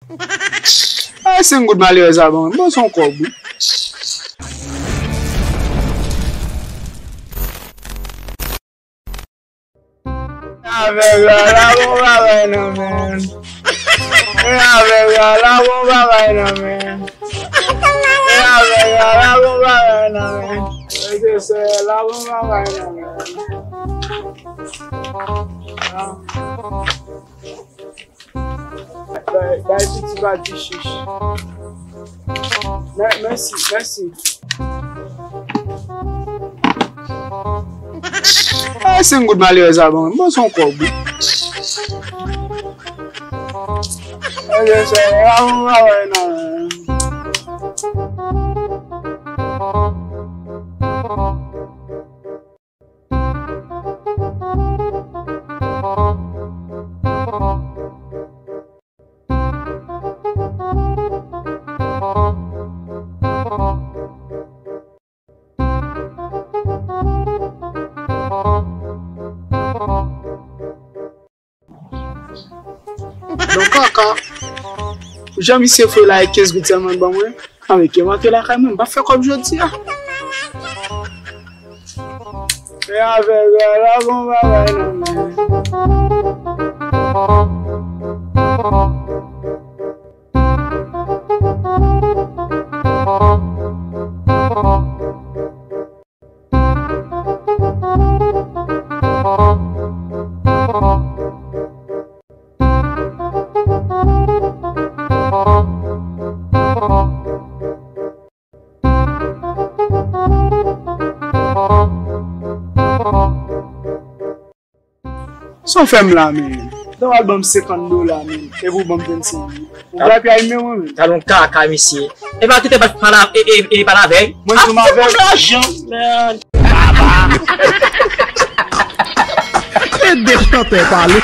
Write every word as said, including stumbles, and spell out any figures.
Ay, senk goud malerèz la ban mwen. Ban se yon kòb, wi. Avèk la, la bon bagay nan men. E avèk la, la bon bagay nan men. E avèk la, la bon bagay nan men. E se sè, la bon bagay nan men. Ah. Bay, bay piti pa di chich. Mè-, mèsi, mèsi. Ay, senk goud malerèz la ban mwen. Ban se yon kòb, wi. Ebyen, se yon bagay nan men. Don Kaka, jan misye fè la e kenz goud sèlman l ban mwen. Anben, ke m antre lakay mwen, m p ap fè kòb jodi a. E avèk la, la bon bagay nan men. Sa w fè m la, men? Sa w al ban m senkant dola, men? Epi w ban m vennsenk mil. Ou grapyay men mwen, men. Talon kaka, mesye. E pa kite pa pale, e, e, e pale avè. Mwen di m avè. Lajan, men. Ede chantè pale.